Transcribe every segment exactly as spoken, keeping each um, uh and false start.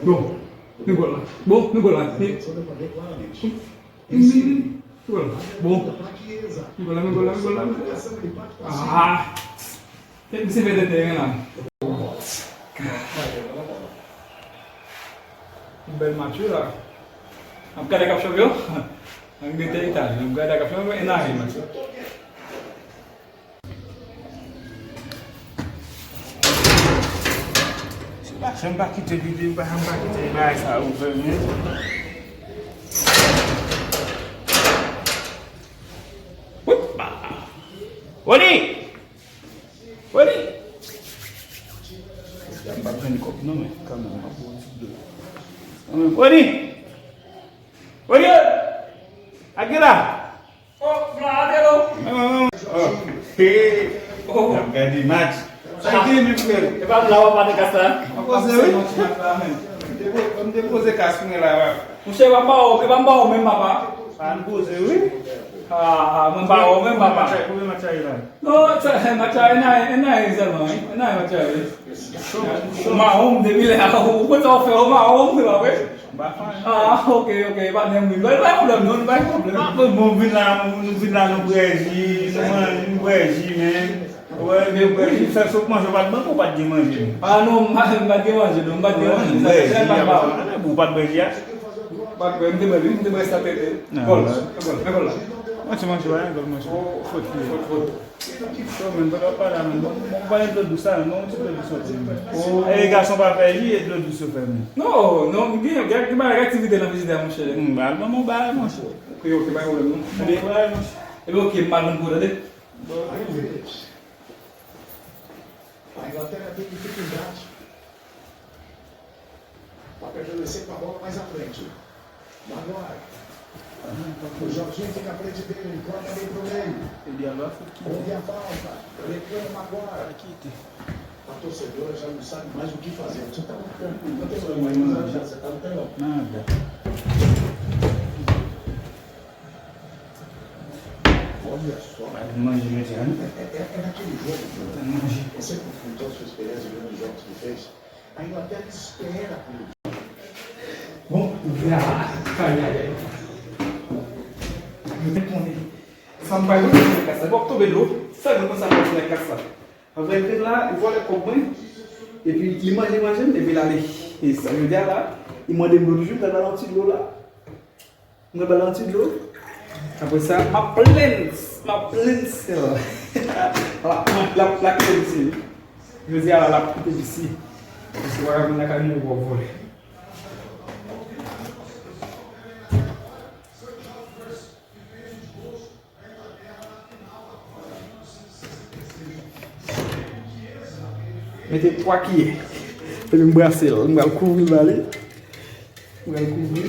Bon, nou gòl la. Bon, nou gòl la. Nou gòl la. Bon, nou gòl la, nou gòl la, nou gòl la. Ah! Kèk misye fè tèt dèyè la. Yon bèl match wi la. N ap gade k ap chòke yo. Angletè, Itali. N ap gade k ap chòke yo. N a gen match la. Se pa, janm pa kite videyo, pa janm pa kite bagay sa ouvè, men. Woupa! Rony! Rony! M pa jwenn kòb non, men kanmenm, m ap pran yon ti dlo. Kanmenm, Rony! Rony! Akila! Oh, Vlad, hello! Non, non, non. Oh, hey! Oh. N ap gade match. Sa ki gen, men frè? E pa m la w ap pale kasa? M ap poze, wi. M te po-, m te poze kas mwen la, wi. Monchè, e pa m ba w, e pa m ba w menm, papa. Pa m poze, wi. Ah, ah, mwen ba w menm, papa. Konbyen match la ye la? Non, sa, match la, e nan, e nan sèlman, wi. E nan match la, wi. Mawon, depi lè a, ou konn sa w fè, o mawon, se pa vre? Ah, ok, ok, pa gen moun. Pa gen pwoblèm, non, pa gen pwoblèm. Bon, bon, vin la, nou vin la, nou bwè ji, nou man-, nou bwè ji, men. Wè, men bwè ji, sèl sot manje, w pa t ban, ou pa t gen manje? Ah, non, m pa, m pa t gen manje, non, m pa t gen manje. Ou pa t bwè ji a? M pa t bwè, m te bwè, wi, m te bwè sa tete. Gòl, gòl, men gòl la. Mwen, ti manje, wè, gòl, manje. Fot li. Fot, fot. Yo, men, baka pa la, men. Bon, bon, pa gen dlo dous la, men. Bon, ti dlo dous yo fè, men. Oh. E, gason pa fè ji, e dlo dous yo fè, men. Non, non, gen, gen, gen bagay aktivite nan vizitè, monchè. Hmm, ba, ban m yon bagay, monchè. Ok, ok, pa gen pwoblèm, non. Bon, bagay, monchè. Ebyen, ok, m pa jwenn pou tande. Bon, ok. Anglaterra tem dificuldade. Papel recebe a bola mais à frente. Maguire. O Jorginho fica à frente dele, corta bem pro meio. Ele ia lá, foi que Houve a falta. Reclama Maguire. Aqui tem. A torcedora já não sabe mais o que fazer. Você tá no campo, não tem problema, mas já você tá no telão. Nada. Olha só. Vai manje jodi a, non? É, é, é daquele jogo, né? Manje. Você contou a sua experiência de grandes jogos que fez. A Inglaterra espera pelo Bon, ya, ay, ay, ay. Nou te konnen. Sa m bay mwen nan kas la. Bon, tonbe dlo. Sa nou konn sa pase nan kas la. Apre l te la, li vòlè kòb mwen. Epi li manje, manje m, epi l ale. E sa, jodi a la, li mande m dlo toujou, m pral ba l yon ti dlo la. Mwen ba l yon ti dlo. Apre sa, m ap plenn, m ap plenn sèl. L ap, l ap, l ap kite misye. Jodi a la, l ap kite misye. Paske w pa ka vin lakay mwen w ap vòlè. Mete twa kiyè. Epi m brase l. M pral kouvri l ba li. M pral kouvri l.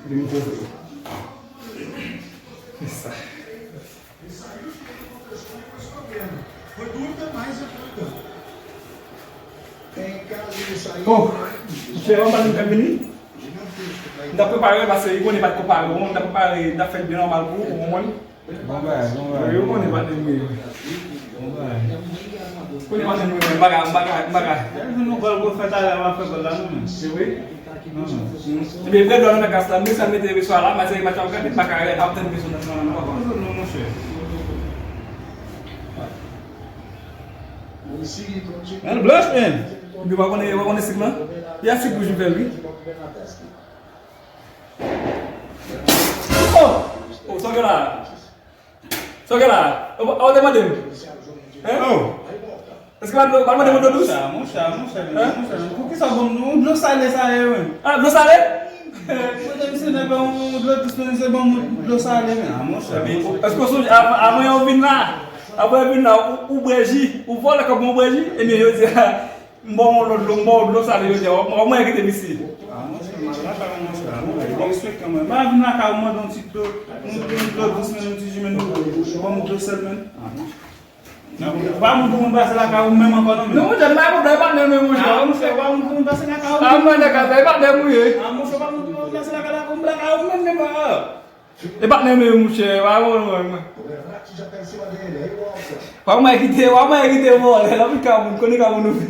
Epi m kouvri l. Se sa. Oh, monchè, w ap pale m ka vini? M t ap prepare l paske li konnen pa t ko pare w, m t ap prepare, m t ap fè l byen nòmal pou ou, ou konprann? Bon bagay, bon bagay. Yo konnen patnè m ye. Bon bagay. Konnen patnè m ye, m pa ka, m pa ka, m pa ka. Lè nou gòl pou fè talè, w ap fè gòl la, non, men. Se vre? Non, non. Ebyen, vre dwa nou nan kas la, men sa mete mesye a la, men se match ap gade, m pa ka ap tann mesye nan, nan, nan, nan. Non, monchè. Men blanch, men. Epi w pa konnen, w pa konnen sik lan? Y a sik wouj m fè l, wi. Oh! Oh, sa w gen la? Sa w gen la? Ou, ou te mande m? Hein? Oh! Èske pa dlo, pa mande m dlo dous? Monchè, monchè, monchè, monchè, poukisa w ban m dlo salé sa ye, wi? Ah, dlo salé? Mwen te misye nan ban m dlo dous, men misye ban m dlo salé, men. Ah, monchè, monchè. Èske w sonje, avan, avan yo vin la, avan yo vin la, ou, ou bwè ji, ou vòlè kòb mwen, ou bwè ji, ebyen, yo di, M ba w yon lòt dlo, m ba w dlo salé jodi a, w ap, w ap mwen kite misye. Ah, monchè, m al lakay ou, monchè. Mwen respekte mwen. M pa vin lakay ou mande yon ti dlo, yon, yon dlo dous, men yon ti ji, men dlo, ban m dlo sèl, men. Ah, monchè. Pa moun pou moun pase lakay ou menm ankò, non, men. Non, monchè, pa pwoblèm, e pa menm, monchè. Ah, monchè, pa moun pou moun pase lakay ou. Ah, mwen, nan kaz la, e pa menm, wi. Ah, monchè, pa moun pou moun pase lakay la, ou lakay ou menm, menm, ah. E pa menm, monchè, pa moun, mwen. Wa mwen kite, wa mwen kite vòlè, lanpil ka moun, konnen ka moun ouvri.